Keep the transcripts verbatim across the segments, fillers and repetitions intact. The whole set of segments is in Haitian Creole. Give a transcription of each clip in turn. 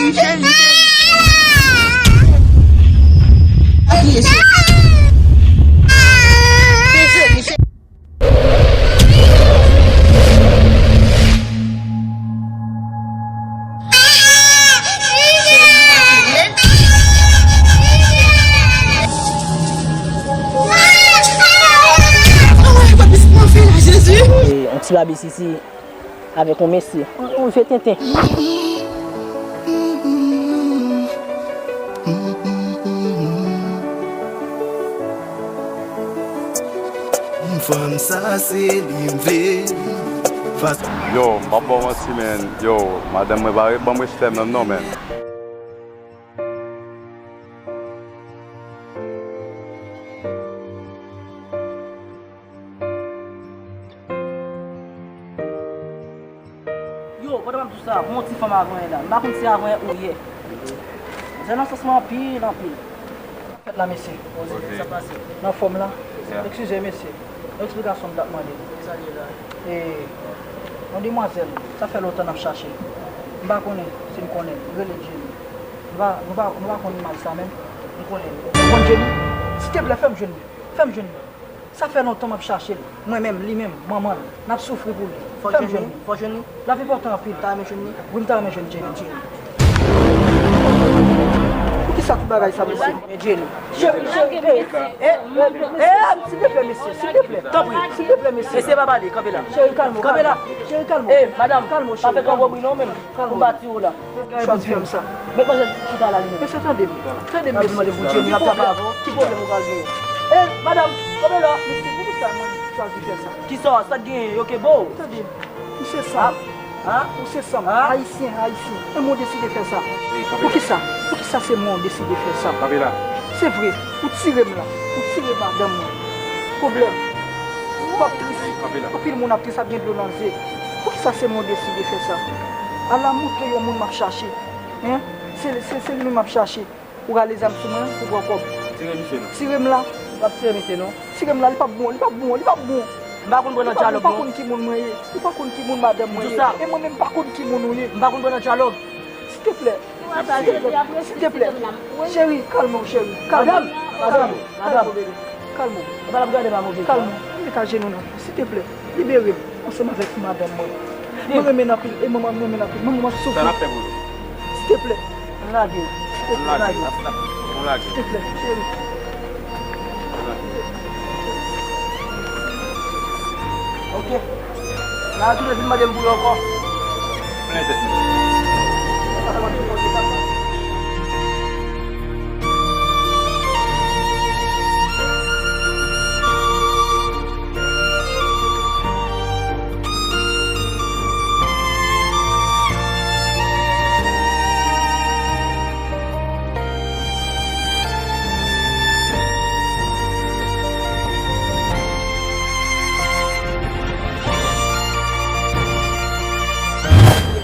E, yon ti babes isi avèk yon mesye. Yon, yon vye tenten. Fanm sa se li m vle. Fas- Yo, m p ap ba w manti, men. Yo, madanm mwen pa ret ban m respè menm non, men. Yo, pandan m ap di w sa, gon ti fanm avan yè la. M pa konn si avan yè ou yè. Zè nan sans mwen anpil, anpil. Fèt la, mesye. Poze, sa pase. Nan fòm la? Eskize, mesye. Yon eksplikasyon m t ap mande. Ki sa l ye la? E, yon demwazèl, sa fè lontan n ap chache. M pa konnen si n konnen l. Li rele Jenny. Nou pa, nou pa, nou pa konn imaj sa menm. M konnen l. Ou konn Jenny? Siteplè, fè m jwenn li. Fè m jwenn li. Sa fè lontan m ap chache l. Mwen menm, li menm, manman l. N ap soufri pou li. Fò w jwenn li. Fè m jwenn li. Fò w jwenn li. L ap enpòtan anpil. Ou ta renmen jwenn li? Wi, m ta renmen jwenn Jenny. Jenny. Poukisa tout bagay sa, mesye? Men Jenny. Cheri, cheri, eh, eh, eh, silteplè, mesye, silteplè. Tanpri. Silteplè, mesye. Mesye, pa pale, kanpe la. Cheri, kalme w, kalme w. Cheri, kalme w. Eh, madanm, pa fè twòp bri non, menm. Kalme w. Pou m pa tiye w la. Chwazi fè m sa. Met manzè chita la li menm. Mesye, tande m. Tande m, mesye. Ki pwoblèm, ki pwoblèm ou pral genyen? Eh, madanm, kanpe la. Mesye, poukisa mwen chwazi fè sa? Kisa, sa k genyen, yo ke bo? Tande m. Misye sanm. Ah, ah. Ou se sanm. Ah. Ayisyen, ayisyen. E mwen deside fè sa. Poukisa? Poukisa se mwen ou deside fè sa? Kanpe la. Se vre, ou tire m la. Ou tire madanm mwen. Pwoblèm. W ap tris. Kanpe la. Anpil moun ap tris, ap gen dlo nan zye. Poukisa se mwen ou deside fè sa? Ala montre yon moun m ap chache. Hein? Se, se, se li menm m ap chache. Ou rale zam sou mwen pou pran kòb. Tire misye non. Tire m la. W ap tire misye non. Tire m la, li p ap bon, li p ap bon, li p ap bon. M pa konn pran nan dyalòg non. Li pa konn ki moun mwen ye. Li pa konn ki moun madanm mwen ye. E mwen menm m pa konn ki moun ou ye. M pa konn pran nan dyalòg. Silteplè. Silteplè. Silteplè. Cheri, kalme w, cheri. Kalme w. Madanm, madanm, madanm. Kalme w. Ou pa t ap gade pa move. Kalme w. Ou met ajenou nan. Silteplè. Libere m ansanm avèk madanm mwen. Mwen renmen l anpil, e manman m renmen l anpil. Manman m ap soufri. Sa n ap fè pou nou? Silteplè. Ann lage. Silteplè, ann lage. Ann lage. Silteplè, cheri. Ann lage. Ok. N a tounen vin mande m pou yo ankò. Plen tèt nou.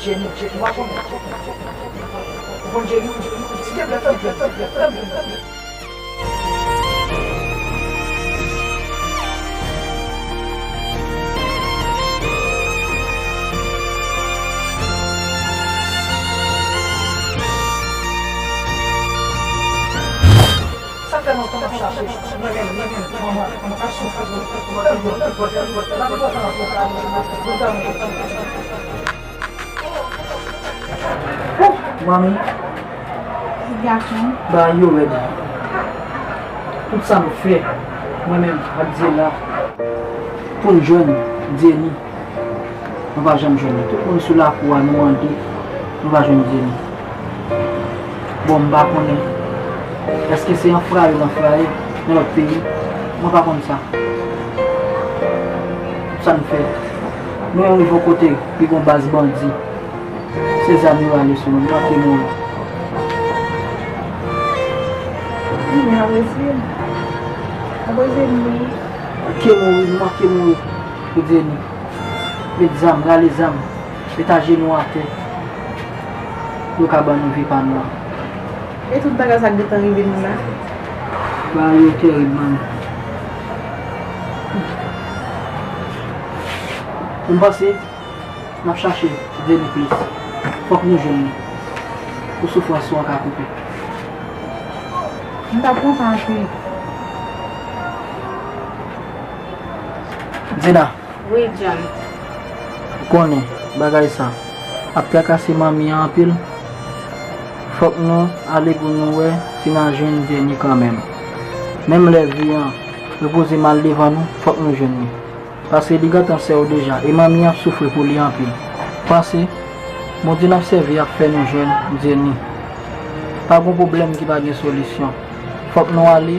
Jenny, Jenny, w a konn. Ou konn Jenny? Silteplè, fè m jwenn, fè m jwenn, fè m jwenn. Sa fè lontan m ap chache. Mwen menm, mwen menm, manman, mwen ap soufri. Mwen ap soufri. Manmi. Ti gason. Bagay yo rèd. Tout sa m fè, mwen menm, ak Dyela, pou n jwenn Dyeni, nou pa janm jwenn li. Tout moun sou lakou a, nou mande, nou pa jwenn Dyeni. Bon, m pa konnen. Èske se anfraye, anfraye nan lòt peyi? Mwen pa konn sa. Tout sa n fè. Nou rive yon kote, pi gon baz bandi. Se zam yo ale sou nou, nou manke mouri. Vini, apoze m. Apoze m, wi. Manke mouri, nou manke mouri. Pou Dyeni. Met zam, rale zam. Met ajenou atè. Pou yo ka ban nou vi pa nou an. E tout bagay sa k gentan rive nou la? Bagay yo tèrib, manmi. M panse n ap chache Dyeni plis. Fòk nou jwenn li. Pou soufrans ou an ka koupe. M t ap kontan anpil. Dina. Wi, John. Ou konnen, bagay sa ap trakase manmi an anpil. Fòk nou ale pou nou wè si n a jwenn Jenny kanmenm. Menm lè vi an repoze mal devan nou, fòk nou jwenn li. Paske li gentan sè w deja, e manmi an ap soufri pou li anpil. Panse, Bondye n ap sèvi ap fè nou jwenn Jenny. Pa gon pwoblèm ki pa gen solisyon. Fòk nou ale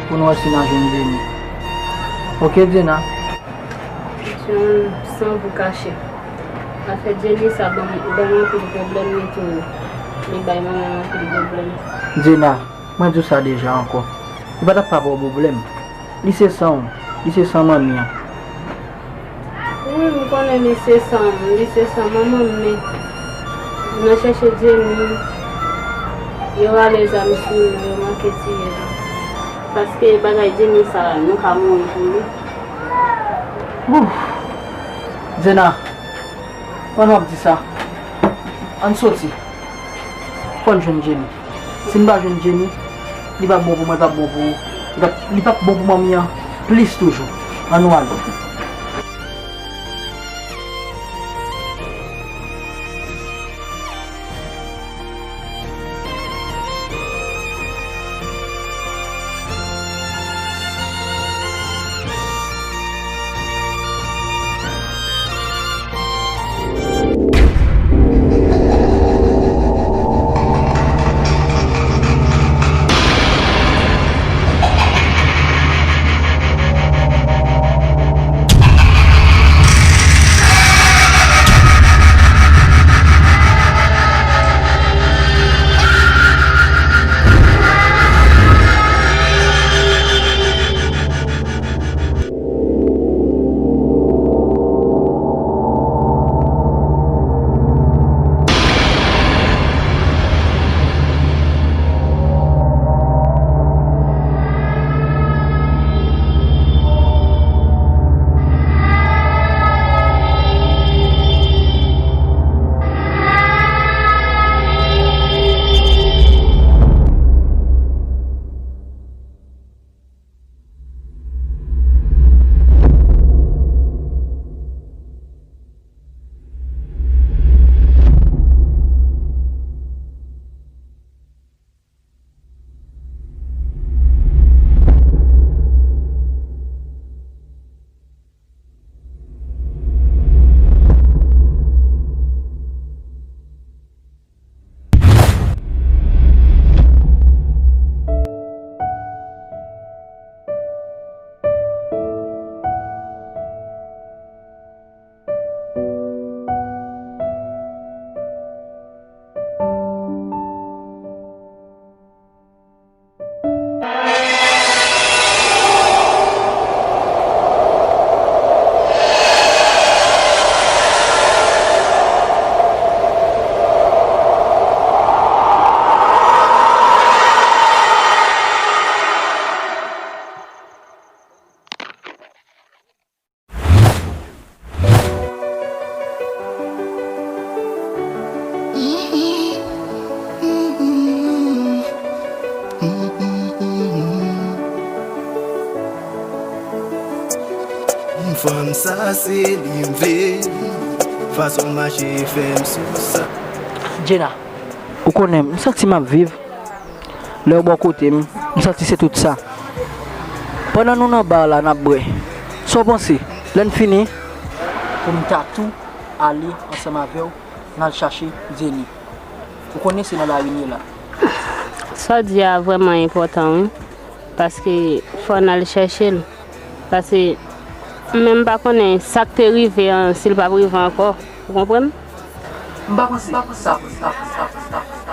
pou nou wè si n a jwenn Jenny. Oke, Dina? John, san pou kache. Afè Jenny sa ban m, ban m anpil pwoblèm li tou. Li bay manman m anpil pwoblèm. Dina, mwen di w sa deja ankò. Li pa t ap pa ba w pwoblèm. Li se san w. Li se san manmi an. Wi, m konnen li se san m, li se san manman m, men nan chèche Jenny, yo rale zam sou nou, yo manke tiye nou. Paske bagay Jenny sa, nou ka mouri pou li. Ouf! Dina, pandan w ap di sa, ann soti. Fò n jwenn Jenny. Si n pa jwenn Jenny, li p ap bon pou mwen, li p ap bon pou ou. Li p ap, li p ap bon pou manmi an plis toujou. Ann nou ale. Fanm sa se li m vle. Fason l mache fè m sou sa. Djena, ou konnen, m santi m ap viv. Lè w bò kote m, m santi se tout sa. Pandan nou nan bar la, n ap bwè. Sa w panse? Lè n fini, pou m ta tou ale ansanm avè w, n al chache Jenny. Ou konnen se nan lari n ye la. Sa w di a vrèman enpòtan, wi. Paske fò n al chèche l. Paske m menm m pa konnen sa k te rive an, si l p ap rive ankò. Ou konprann? M pa panse sa.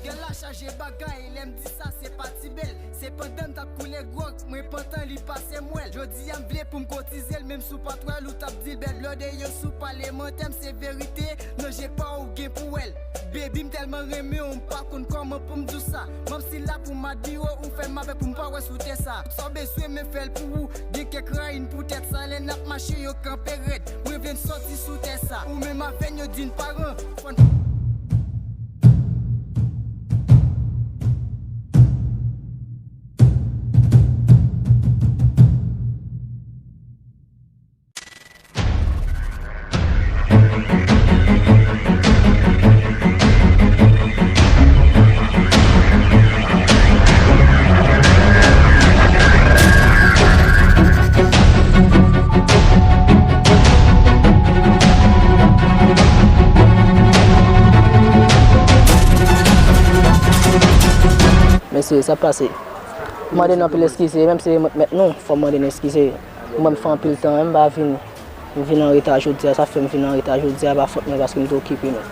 Gèl la chaje bagay, lè m di sa, se pa ti bèl. Se pandan m t ap koule gwòg, mwen pantan li pase m wè l. Jodi a m vle pou m kotize l, menm si w pa t wè l, ou t ap di l bèl. Lè w deyò sou palemantè m, se verite, nan je pa w ou gen pou wè l. Baby, m tèlman renmen w, m pa konn kòman pou m di w sa. M ap si la pou m admire w, ou fè m avè pou m pa wè sou tè sa. Sa w bezwen, men fè l pou ou. Gen kèk rayin poutèt sa, lè n ap mache, yo kanpe rèd. Mwen vle n sòti sou tè sa. Ou menm avè n, yo di n pa ran. Fò n Se sa k pase. M mande n anpil eskize, menm si se mwen k mèt nou, fò m mande n eskize. Mwen, m fè anpil tan, m pa vini. M vin an reta jodi a, sa fè m vin an reta jodi a, pa fòt mwen paske m te okipe nou.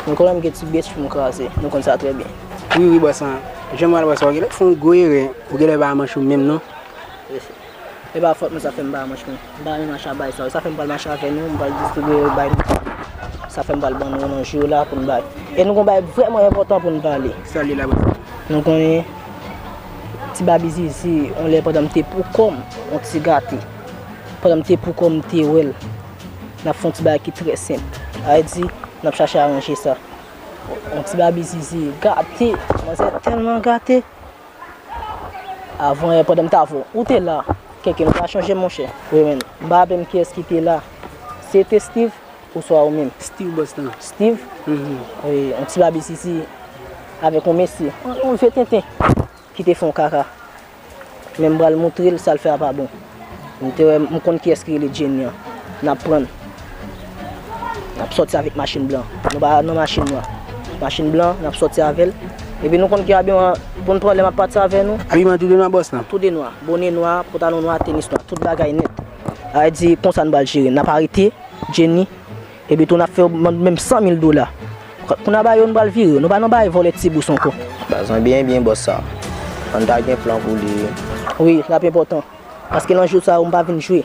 Nou konnen m gen ti bèt pou m kraze, nou konn sa trè byen. Wi, wi, bòs lan. Jan m wè l, bòs lan, ou genlè fè yon gwo erè, ou genlè ba manch ou menm, non? E pa fòt mwen sa fè m ba manch mwen. M pa renmen mache a bay sa yo. Sa fè m pral mache avè nou, m pral distribye yo bay nou. Sa fè m pral ban nou nan jou la pou n bay. E nou gon bagay vrèman enpòtan pou n pale. Sa l ye la, bòs? Nou konnen ti Babi Zizi, on lè pandan m te pou kò m, on ti gate. Pandan m te pou kò m, m te wè l. N ap fè on ti bagay ki trè senp. Sa vle di, n ap chache aranje sa. On ti Babi Zizi, gate. Manzè tèlman gate. Avan yè pandan m t avè w, ou te la. Kèkè nou pa chanje m, monchè. Wi, men. M pa raple m kiyès ki te la. Se te Steve, oswa ou menm? Steve, bòs lan. Steve? Mhm. Wi, on ti Babi Zizi avèk on mesye. On, on vye tenten ki te fè on kaka. Men m pral moutre l sa l fè a pa bon. M te wè, m konn kiyès ki rele Jenny an. N ap pran l. N ap sòti avèk machin blan. Nou pa nan machin nwa. Machin blan, n ap sòti avè l. Epi nou konn ki abiman pou n pran lè m ap pati avè nou. Abiman tou de nwa, bòs lan? Tou de nwa. Bonè nwa, pantalon nwa, tenis nwa. Tout bagay nèt. Sa vle di, konsa n pral jere. N ap arete Jenny. Epi tou n ap fè yo menm san mil dola. Kou n a ba yo, nou pral vire yo. Nou pa nan bagay vòlè ti bous ankò. Baz mwen byen, byen, bòs sa. Ann ta gen plan pou li. Wi, l ap enpòtan. Paske nan jou sa yo, m pa vin jwe.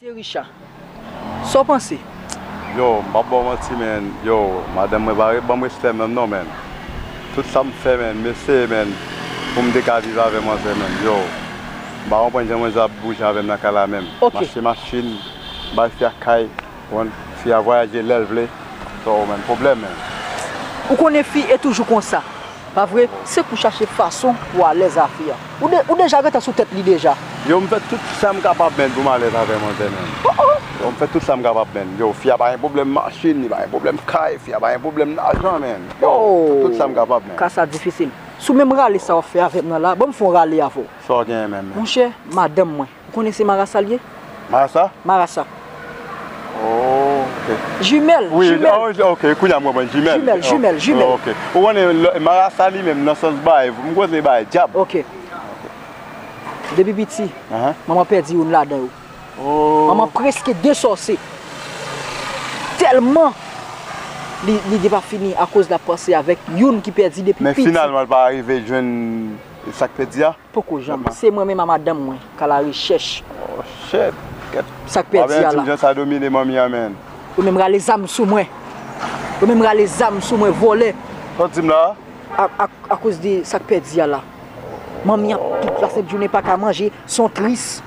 Mesye Richard, sa w panse? Yo, m p ap ba w manti, men, yo, madanm mwen pa re-, ban m respè menm non, men. Tout sa m fè, men, m eseye, men, pou m te ka viv avè manzè, men, yo. M pa konprann jan manzè ap bouje avè m nan kay la menm. Ok. M achte machin, m bay fi a kay, konprann, fi a vwayaje lè l vle. So, men, pwoblèm, men. Ou konnen fi e toujou konsa. Pa vre? Se pou chache fason pou alèz a fi a. Ou de-, ou deja gentan sou tèt li deja. Yo, m fè tout sa m kapab, men, pou m alèz avè manzè, men. Oh, oh. Yo, m fè tout sa m kapab, men. Yo, fi a pa gen pwoblèm machin, li pa gen pwoblèm kay, fi a pa gen pwoblèm lajan, men. Yo, m fè tout sa m kapab, men. Ka sa difisil. Si w menm rale sa w ap fè avè m nan la, ban m fè yon rale avè w. Sa w genyen menm, men? Monchè, madanm mwen. Ou konnen se marasa l ye? Marasa? Marasa. Oh, ok. Jimèl, wi, jimèl. Oh, ok, kounye a m konprann. Jimèl. Jimèl, oh, jimèl, jimèl. Oh, ok. Ou konnen, lè, marasa li menm, nan sans bagay, m koze bagay dyab. Ok. Depi piti, ahan, manman pèdi youn ladan yo. Oh. Manman prèske desòse. Tèlman li, li te pa fini akoz l ap panse avèk youn ki pèdi depi piti. Men finalman, l pa rive jwenn sa k pèdi a? Poko janm. Se mwen menm a madanm mwen k a la rechèch. Oh, shit. Kèt. Sa k pèdi a la. Jan sa domine manmi an, men. Yo menm rale zam sou mwen. Yo menm rale zam sou mwen, vòlè. Sa w di m la? A, a, akoz de sa k pèdi a la. Manmi an tout lasent jounen pa ka manje, se yon tris.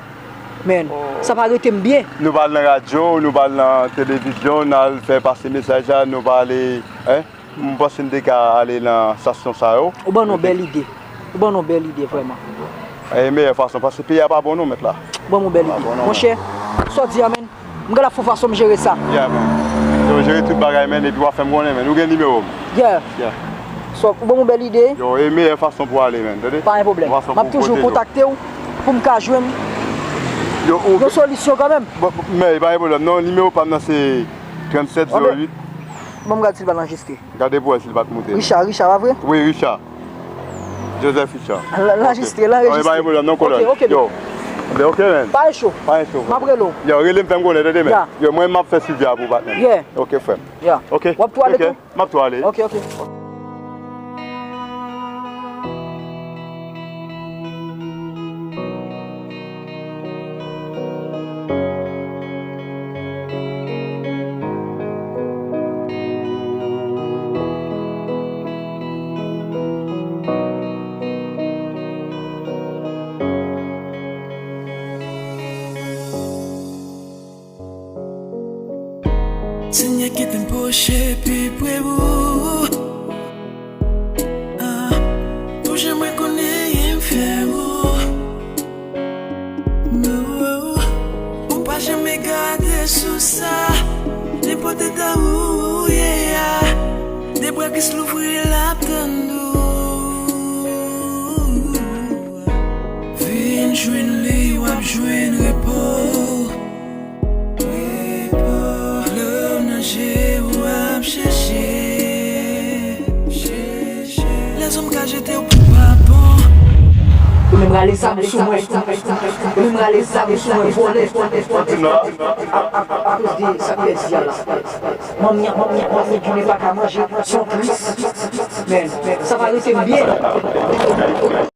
Men, sa pa rete m byen. Nou pa al nan radyo, nou pa al nan televizyon, n al fè pase mesaj la, nou pa ale, en? M panse n te ka ale nan estasyon sa yo. Ou ban nou bèl ide. Ou ban nou bèl ide, vrèman. E meyè fason, paske peyi a pa bon non, mèt la. Ou ban nou bèl ide. Monchè, sa w di a, men, m gentan fè fason m jere sa. Yeah, man. Yo, jere tout bagay, men, epi w a fè m konnen, men. Ou gen nimewo m? Yeah. Yeah. So, ou ban m yon bèl ide. Yo, e meyè fason pou ale, men, tande? Pa gen pwoblèm. M ap toujou kontakte w pou m ka jwenn yon solisyon kanmenm. Men, pa gen pwoblèm. Non, nimewo pa m nan se trannsèt zewo uit. Bon, m gade si l pa anrejistre. Gade pou wè si l pa t moute. Richard, Richard, pa vre? Wi, Richard. Joseph Richard. L anrejistre, l anrejistre. Ok, pa gen pwoblèm, non, kolonn. Ok, ok, yo. Ben, ok, men. Pa gen cho. Pa gen cho. M ap rele w. Yo, rele m, fè m konnen, tande, men. Ya. Yo, mwen, m ap fè swivi a pou w, patnè. Yeah. Ok, frè m. Ya. Ok. W ap tou ale tou? M ap tou ale. Ok, ok. Pi pre pou ou. Ah, pou jan mwen konnen m fè ou. Ou pa janm gade sou sa. Nenpòt eta ou ye a, de bra ki louvri l ap tann ou. Vin jwenn li, w ap jwenn repo. Repo. Lè w nan je, w ap chèche. Lèzòm ka jete w pou pa bon. Ou menm rale zam sou mwen. Ou menm rale zam sou mwen, vòlè. Akoz de sa k pèdi a la. Manmi an, manmi an, manmi an, jounen pa ka manje, se yon tris. Men, sa va rete m byen.